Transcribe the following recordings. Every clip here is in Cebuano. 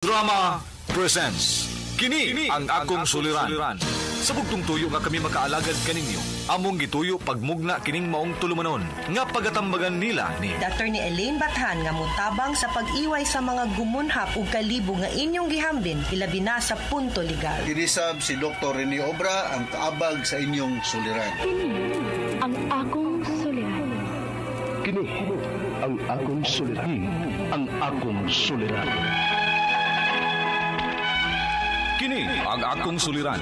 Drama presents Kini ang akong suliran. Sa bugtong tuyo nga kami makaalagad kaninyo, among gituyo pagmugna kining maong tulumanon nga pagatambagan nila ni Dr. ni Elaine Bathan nga mutabang sa pag-iway sa mga gumunhap ug kalibo nga inyong gihambin ilabi na sa punto legal. Kinisab si Dr. Rene Obra ang kaabag sa inyong suliran. Kini ang akong suliran. Kini ang akong suliran. Ang akong suliran. Kini ang akong suliran.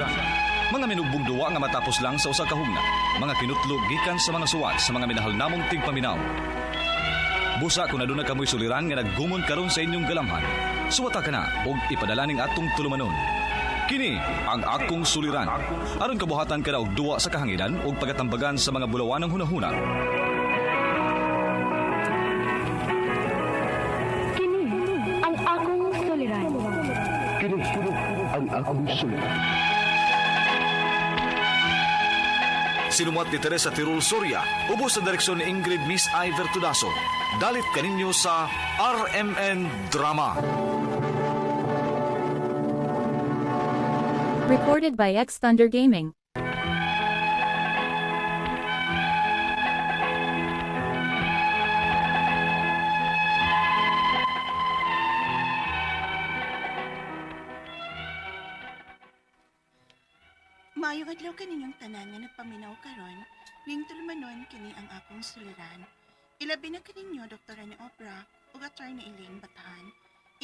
Mga minugbong duwa nga matapos lang sa usa ka hugna. Mga kinutlog gikan sa mga suwat sa mga minahal namong tigpaminaw. Busa kung aduna kamoy suliran nga naggumon karon sa inyong galamhan. Suwata ka na og ipadala ning atong tulumanon. Kini ang akong suliran. Aron kabuhatan ka na og duwa sa kahanginan ug pagatambagan sa mga bulawanang hunahuna. Kini ang akong suliran. Kini ang akong suliran. Sinumuat ni Teresa Tirul Soria, ubos sa direksyon ni Ingrid Miss I. Vertudaso. Dalit kaninyo sa RMN Drama. Recorded by X Thunder Gaming. Maayong adlaw kaninyong tanan nga nagpaminaw karon, ning tulumanon kini ang akong suliran. Ilabi na kaninyo Dr. Rene Obra ug Attorney Elaine Bathan.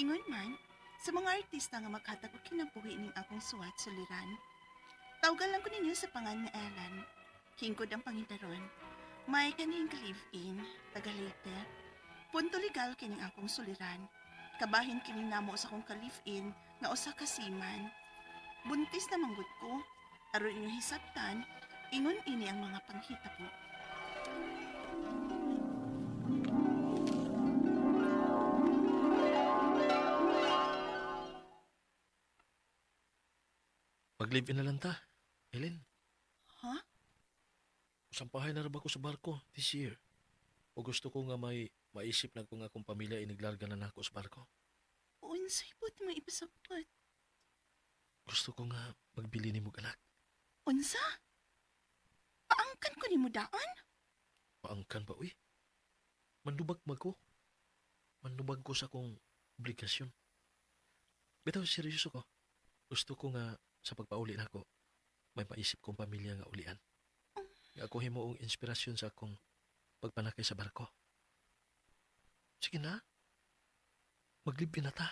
Ingon man sa mga artista nga maghatag og kinabuhi ning akong suwat suliran. Tawgan lang ko ninyo sa pangan nga Ellen. Hingkod ang pangintaron. May kanihing ka-live-in, taga Leyte. Punto legal kining akong suliran. Kabahin kini namo sa akong ka-live-in nga usa ka seaman. Buntis na manggod ko. Aron inyong hisabtan, ingon ini ang mga panghitabo. Mag-live-in na lang ta. Helen, Ha? sampahay na ra ba ko sa barko this year? O gusto ko nga may maisip na kung akong pamilya iniglarga na nako sa barko. Unsay pud mo ipasabot? Gusto ko nga magbili ni mo anak. Unsa? Paangkan ko nimo daan? Paangkan ba, uy? Mandubag mag ko. Mandubag ko sa akong obligasyon. Bitaw, seryoso ko. Gusto ko nga sa pagpauli nako, may maisip kong pamilya nga ulian. Nga ako himuong inspirasyon sa akong pagpanakay sa barko. Sige na. Maglibi na ta.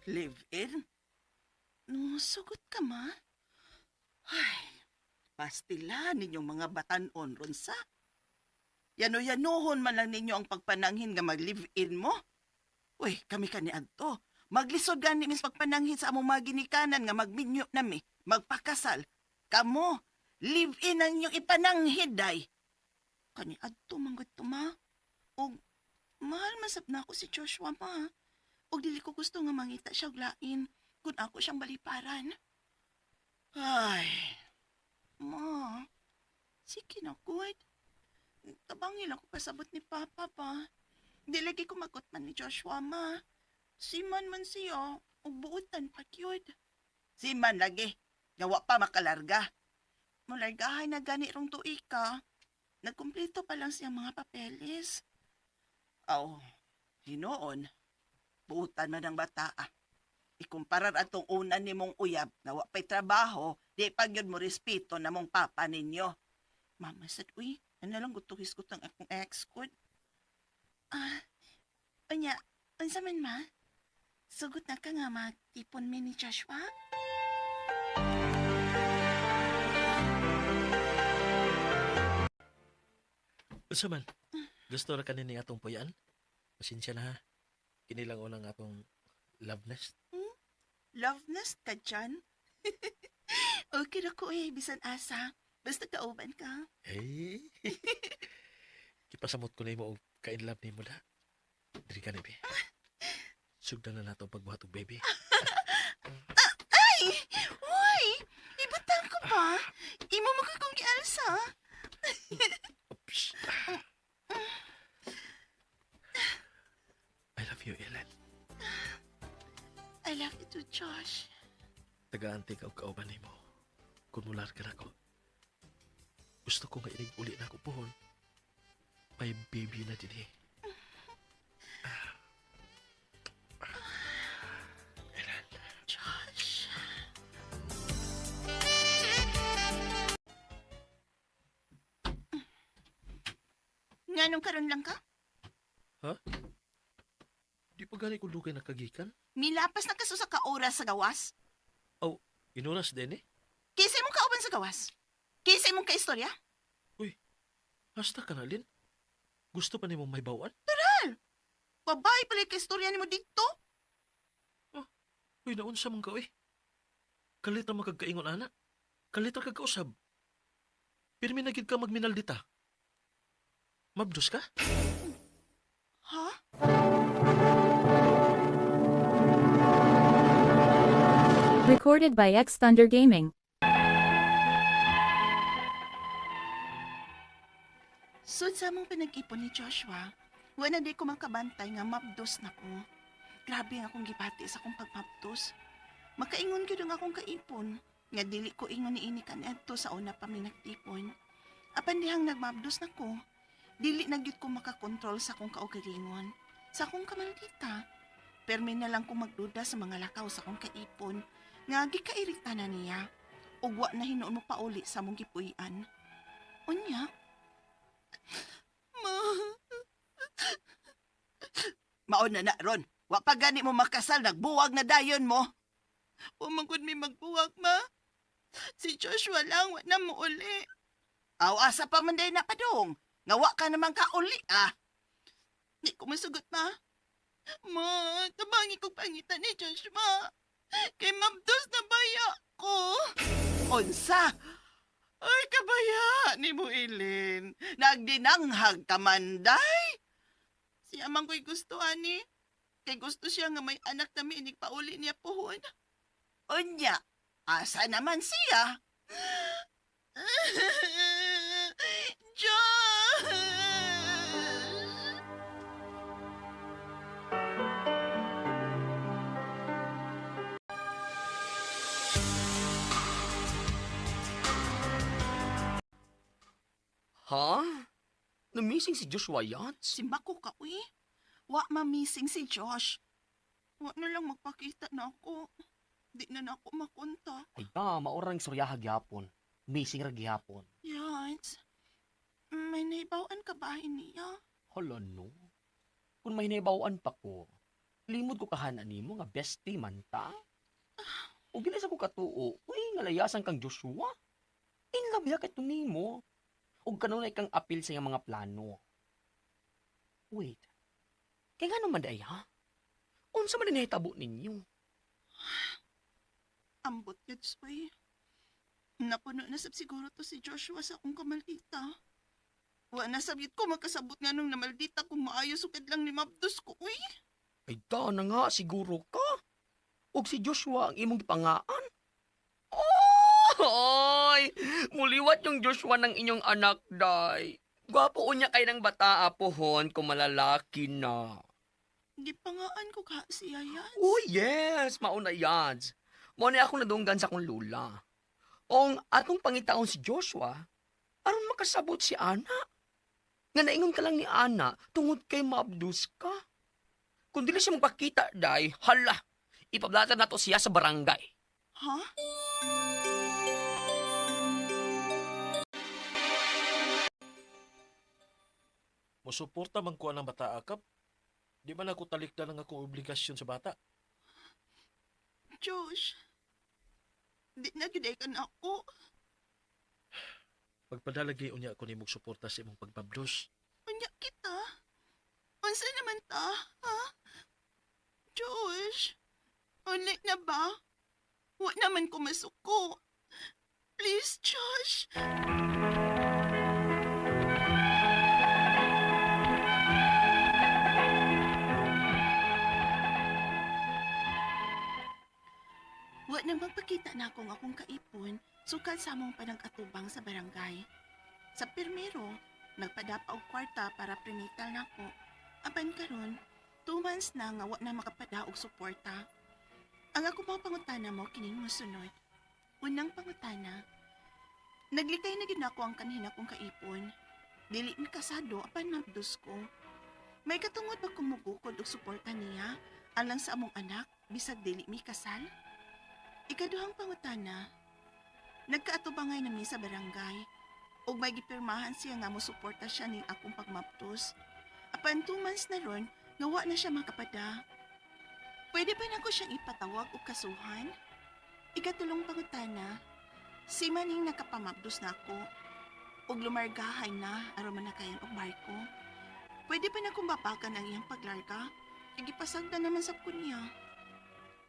Live in? No, sugot ka ma. Ay, pastila ninyong mga batanon ron sa. Yano-yanohon man lang ninyo ang pagpananghin nga mag-live-in mo. Uy, kami ka ni Adto. Maglisod gani mis pagpananghin sa among mga ginikanan nga magminyo nami, magpakasal. Kamo, live-in ang inyong ipananghid day. Kani Adto manggod to ma. Og mahal masab na ako si Joshua ma. Og dili ko gusto nga mangita siya og lain kung ako siyang baliparan. Ay, ma, sige na, good. Tabangin ako pasabot ni Papa pa. Di lagi ko magutman ni Joshua, ma. Siman man siya, ug buotan pa gyud. Siman lagi, gawa pa makalarga. Malargahay na gani rong tuig ka. Nagkumpleto pa lang siyang mga papeles. Aw, hinoon. Buutan man ang bata ah. Ikumparar atong una nimong uyab nga wa pa'y trabaho, di pa gyud mo respeto na mong papa ninyo. Mama sad uy, ano lang gutuhis ko tang akong ex ko. Ah, unya, unsa man ma? Sugot na ka nga magtipon mi ni Joshua? Unsa man? Gusto ra kanin atong puyan? Pasensya na ha. Kini lang unang atong love nest. Love nest ka dyan? Okay ra ko eh, bisan asa. Basta kauban ka. Hey. Kipasamot ko nimo og ka-in love nimo da. Diri ka ni be. Sugdan na nato ang pagbuhat og baby. Ay! Uy! Ibutang ko ba? Imo mo ka kong gialsa. Oops. love you, Ellen. I love you too, Josh. Tagaante ka og kauban nimo. Kung mular ka nako. Gusto ko nga inig uli na ako pohon. May baby na din eh. Ellen. Josh. Nganong karon lang ka? Ha? Di pa gani ko dugay nakagikan? Milapas na kaso sa kaoras sa gawas? Aw, inuras din eh. Kinsa imong kauban sa gawas? Kinsa imong kaistorya? Uy, hasta ka na, Lin. Gusto pa nimo may bawan? Babae pala yung kaistorya nimo dito. Uy, naunsa man ka, uy. Kalit ra magkagkaingon, ana. Kalit ra kagkausab. Pirmi na gid ka magminaldita. Mabdos ka? Ha? Recorded by X Thunder Gaming. Sud sa among pinag-ipon ni Joshua, wala di ko makabantay nga mabdos na ko. Grabe ang akong gibati sa akong pagmabdos. Makaingon gyud ang akong kaipon, nga dili ko ingon ni ini kaniadto sa una pa mi nagtipon. Apan dihang nagmabdos na ko, dili na gyud ko makakontrol sa akong kaugalingon, sa akong kamaldita. Permi na lang ko magduda sa mga lakaw sa akong kaipon, nga gikairita na niya. Ug wa na hinuon mo pauli sa among gipuy-an. Unya, Ma. Maon na na, Ron. Wa pa gani mo makasal, nagbuwag na dayon mo. Pumangkod mi magbuwag, ma. Si Joshua lang, wa na mo uli. Aw, asa pa man day na padong. Nga wa ka naman ka uli, ah. Di ko masugot, ma. Ma, tabangi kong pangitan ni Joshua. Kay mabdos na baya ko. Unsa? Ay, kabaya ni mo, Ilin. Nagdinanghag ka man, day. Siya man ko'y gusto, ani. Kay gusto siya nga may anak na miinig pauli niya puhon. Unya, asa naman siya? Josh! Ha? Namising si Joshua Yats? Simba ko ka, uy. Wa mamising si Josh. Wa na lang magpakita na ako. Di na na ako makontak. Ay ba, maurang istoryaha gyapon. Missing ra gyapon. Yans, may naibawan ka ba niya? Hala no. Kung may naibawan pa ko, limod ko kahanan nimo nga bestie man ta. O dili sa ko katuo, uy, nga layasan kang Joshua. In love ya kato nimo. Ug kanunay kang apil sa iyang mga plano. Wait. Kay nga naman day ha? Unsa man nahitabo ninyo? Ambot yun, uy. Napuno na sab siguro to si Joshua sa akong kamaldita. Wa na sabit ko makasabot nga nung namaldita kung maayo sukad lang ni Mabdos ko, uy. Ay da na nga, siguro ka. Og si Joshua ang imong gipangaan. Oy! Muliwat yung Joshua ng inyong anak, day. Gwapo unya kay ng bata apohon kung malalaki na. Gipangaan ko ka siya, Yans. Oh yes, mauna yan. Mo ni ako nadunggan sa akong lula. Ong atong pangitaon si Joshua, aron makasabot si Ana. Nga naingon ka lang ni Ana tungod kay maabdus ka. Kung dili siya magpakita, day, hala, ipablatan nato siya sa barangay. Ha? Musuporta man ko ang bata akap. Di man ako talikdan ang akong obligasyon sa bata. Josh, di na gyud ka na ako. Pagpadalagi unya ako nimog suporta sa imong pagmabdos. Unya kita. Unsa naman ta, ha? Josh, uli na ba? Wa naman ko masuko. Please, Josh. Wa nang magpakita na akong akong kaipon, sukad sa among panag-atubang sa barangay. Sa pirmero, nagpadapa og kwarta para prenatal nako. Apan karon, 2 months na nga wa na makapada og suporta. Ang ako mga pangutana mo kining mosunod. Unang pangutana. Naglikay na gyud nako ang kanhi nakong kaipon. Dili mi kasado apan mabdos ko. May katungod ba kong mugukod og suporta niya alang sa among anak bisag dili mi kasal? Ikaduhang pangutana. Nagkaatubangay na mi sa barangay ug may gipirmahan siya nga mosuporta siya ning akong pagmaptos. Apan 2 months na ron nga wa na siya makapada. Pwede ba nako siyang ipatawag og kasuhan? Ikatulong pangutana. Seaman ning nakapamapdos na ako ug lumargahay na aron manakayan og barko. Pwede ba nakong babakan ang iyang paglarga? Gipasagdan naman sab ko niya.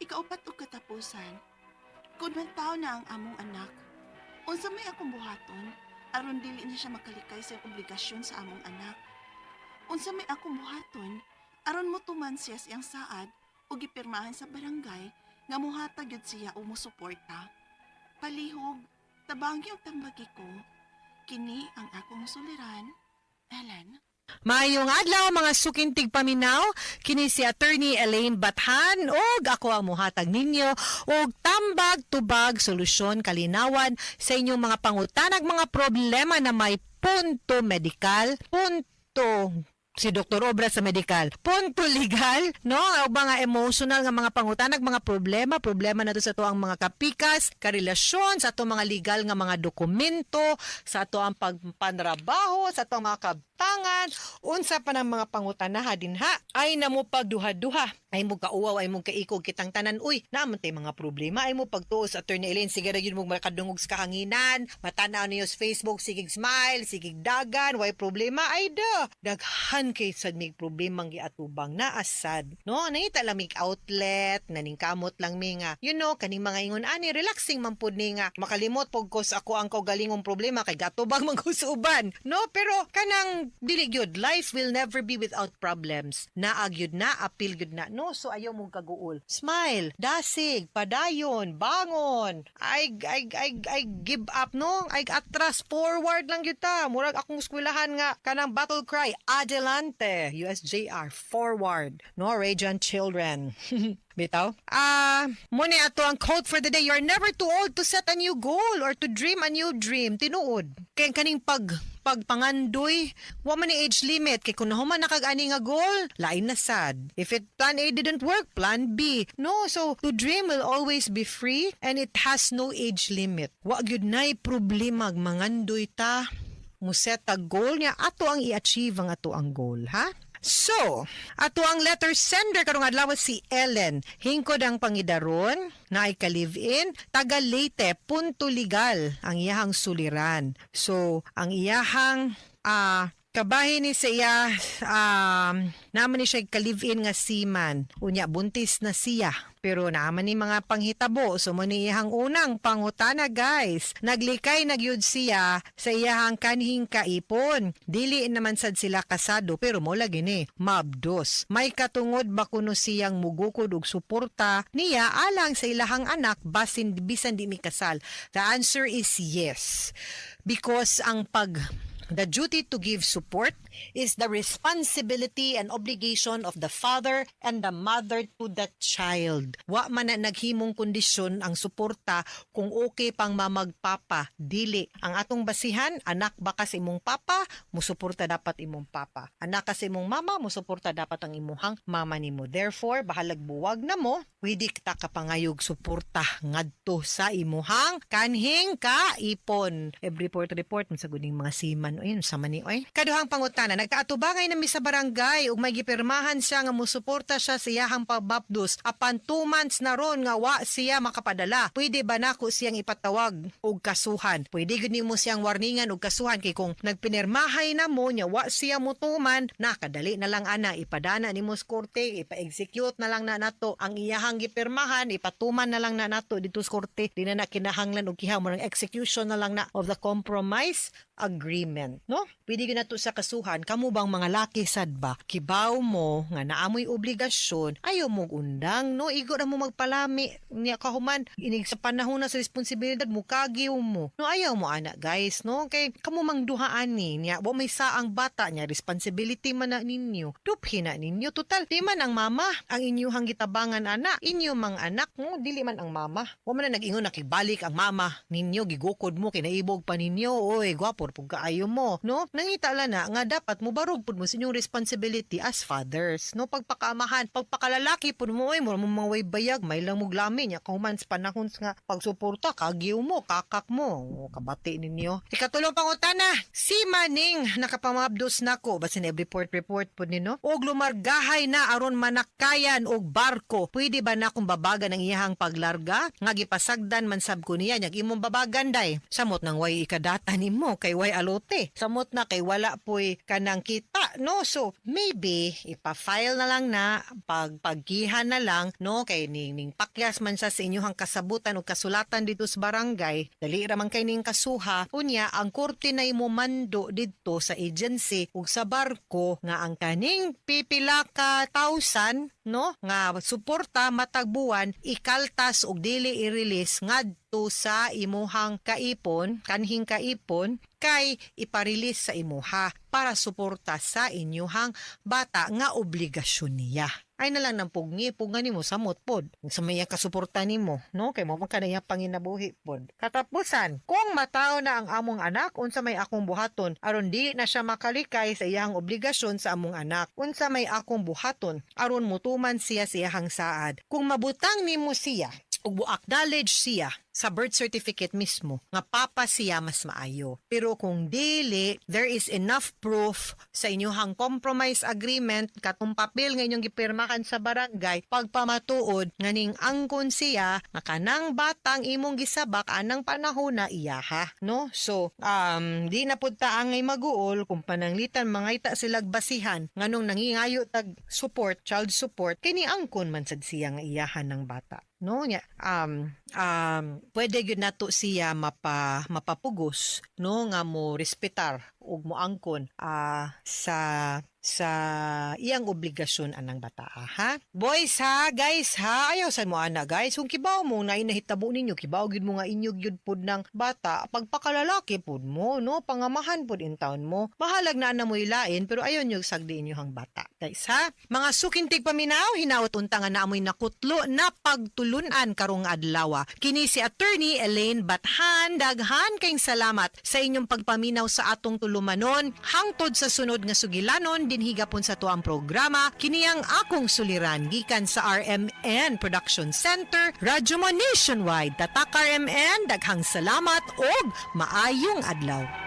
Ikaupat og katapusan. Kung tao na ang among anak, unsa may akong buhaton aron dili na siya makalikay sa iyang obligasyon sa among anak? Unsa may akong buhaton aron motuman siya sa iyang saad o gipirmahan sa barangay nga muhatag gyud siya o musuporta? Palihog, tabangi og tambagi ko. Kini ang akong suliran. Ellen. Maayong adlaw, mga suking tigpaminaw, kini si Attorney Elaine Bathan ug ako ang muhatag ninyo og tambag, tubag, solusyon, kalinawan sa inyong mga pangutanag, mga problema na may punto medikal, punto si Dr. Obra sa medical, punto legal, no? O mga emotional nga mga pangutanag, mga problema, problema na to sa atoang mga kapikas, karelasyon, sa atong mga legal nga mga dokumento, sa ato ang pagpanrabaho, sa atong mga kabtangan, unsa pa ng mga pangutanaha dinha, ay namo pagduha-duha, ay mo kauwaw, ay mo kaikog kitang tanan, uy, naman tay mga problema, ay mo pagtuo sa Attorney Elaine, sige ra gyud mo makadungog sa kahanginan, matanaw niyo sa Facebook, sigig smile, sigig dagan, way problema, ay da, daghan kay sad mig problemang giatubang na asad, no? Nangita lang mig outlet, naningkamot lang mi nga, kaning mga ingon ani, relaxing man pud ni nga, makalimot pug ko sa ako ang kaugalingong problema, kay gatubang man ko sa uban, no? Pero kanang dili gyud, life will never be without problems. Naa gyud na, apil gyud na, no? So ayaw mong kaguol. Smile, dasig, padayon, bangon. Ay, ay, ay, ay give up, no? Ay atras, forward lang gyud ta. Murag akong eskwelahan nga kanang battle cry, adelante, USJR, forward. No, Radiant children. Bitaw? Ah, mao ni ato ang quote for the day. "You're never too old to set a new goal or to dream a new dream." Tinuod. Kay kaning pagpangandoy, wa man ni age limit kay kung nahuman na kag ani nga goal, lain na sad. If it plan A didn't work, plan B. No, so to dream will always be free and it has no age limit. Wa gyud nay problema mangandoy ta, mo set a goal niya ato ang i-achieve ang ato ang goal, ha? So, ato ang letter sender karong adlaw si Ellen. Hingkod ang pangidaron, na ay ka-live-in, taga Leyte, punto legal ang iyahang suliran. So, ang iyahang kabahin ni sa iya, naman ni siya ka-live-in nga seaman. Unya, buntis na siya. Pero naman ni mga panghitabo. So, mo ni iyahang unang pangutana, guys. Naglikay nagyud siya sa iyahang kanhing kaipon. Dili naman sad sila kasado pero mo lagi ni mabdos. May katungod ba kuno siyang mugukod og suporta niya alang sa ilahang anak basin bisan di mi kasal? The answer is yes. Because ang pag The duty to give support is the responsibility and obligation of the father and the mother to the child. Wa man na naghimong kondisyon ang suporta kung okay pang mamagpapa. Dili. Ang atong basihan, anak ba ka sa imong papa, musuporta dapat imong papa. Anak ka sa imong mama, musuporta dapat ang imuhang mama nimo. Therefore, bahalag buwag na mo, pwede kita kapangayog suporta ngadto sa imuhang kanhing kaipon. Every report report sa guning mga seaman ayun sa mani oy. Kaduhang pangutana, nagkaatubangay na mi sa barangay ug may gipirmahan siya nga musuporta siya sa iyahang pagbapdos. Apan 2 months na ron nga wa siya makapadala. Pwede ba nako siyang ipatawag og kasuhan? Pwede gud nimo siyang warningan og kasuhan kay kung nagpinirmahay na mo nya wa siya mutuman, nakadali na lang ana ipadana nimo sa korte, ipa-execute na lang na nato ang iyahang gipirmahan, ipatuman na lang na nato dito sa korte. Di na na kinahanglan og kiha mo ng execution na lang na of the compromise. agreement, no? Pwede gyud nato sa kasuhan, kamo bang mga laki sad ba? Kibaw mo nga naamoy obligasyon, ayaw mo undang, no? Igo ra mo magpalami niya kahuman inig sa panahon na sa responsibilidad mo kagiw mo. No, ayaw mo ana, guys, no? Kay kamo mang duhaan ni niya, wa may saang bata niya, responsibility man na ninyo. Duphi na ninyo. Total, di man ang mama ang inyuhang gitabangan ana. Inyo mang anak mo, dili man ang mama. Wa man na nag-ingon nakibalik ang mama ninyo, gigukod mo, kinaibog pa ninyo. Oy, gwapo pug kaayo mo, no? Nangita lang na nga dapat mo barog pud mo sa inyong responsibility as fathers, no? Pagpakaamahan, pagpakalalaki pud mo, oy, mura mo mga way bayag, may lang mo glami niya kahuman sa panahon nga pagsuporta, kagiw mo, kakak mo, o, kabati ninyo. Ikatulong pangutana, si Maning nakapamabdos nako basin every report report pud nino og lumargahay na aron manakayan og barko. Pwede ba na akong babagan ang iyahang paglarga? Nga gipasagdan man sab ko niya, nyag imong babagan day. Samot nang way ikadata nimo kay way alote. Samot na kay wala poy kanang kita, no? So maybe ipa-file na lang na paggihan na lang, no, kay ning pakyas man siya sa inyong kasabutan o kasulatan dito sa barangay. Dali ra man kay ning kasuha. Unya ang korte na imo mando didto sa agency ug sa barko nga ang kaning pipila ka thousand, no, nga suporta matag buwan ikaltas og dili i-release ngadto sa imuhang kaipon, kanhing kaipon, kay iparelease sa imuha para suporta sa inyuhang bata nga obligasyon niya. Ay na lang ng pugni, pugna nimo samot pod. Sa may kasuporta nimo, no? Kay mo man kanaya panginabuhi pod. Katapusan, kung mataw na ang among anak, unsa may akong buhaton aron dili na siya makalikay sa iyang obligasyon sa among anak? Unsa may akong buhaton aron mutuman siya sa iyang saad? Kung mabutang nimo siya ug acknowledge siya sa birth certificate mismo nga papa siya, mas maayo. Pero kung dili, there is enough proof sa inyong compromise agreement, katong papel nga inyong gipirmahan sa barangay, pagpamatuod nga ning angkon siya nga kanang batang imong gisabak anang panahon na iyaha, no? So, di na pud ta angay maguol kung pananglitan mangita silag basihan nganong nangingayo tag support, child support, kini angkon man sad siya nga iyahan ng bata, no? Nya pwede gyud nato siya mapapugos, no, nga mo respetar ug mo angkon sa iyang obligasyon anang bata, ha. Boys ha, guys ha, ayaw sad mo ana, guys. Kung kibaw mo na inahitabo ninyo, kibaw gyud mo nga inyo gyud pud ng bata, pagpakalalaki pud mo, no, pangamahan pud in town mo. Bahalag na na mo ilain, pero ayon yung sagdi inyo bata, guys ha. Mga suking tigpaminaw, hinaot unta nga naamoy nakutlo na pagtulunan karong adlaw. Kini si Attorney Elaine Bathan. Daghan kayong salamat sa inyong pagpaminaw sa atong tulumanon. Hangtod sa sunod nga sugilanon, dinhi gapon sa tuang programa, kini ang akong suliran gikan sa RMN Production Center, Radyo Mo Nationwide. Tatak RMN, daghang salamat og maayong adlaw.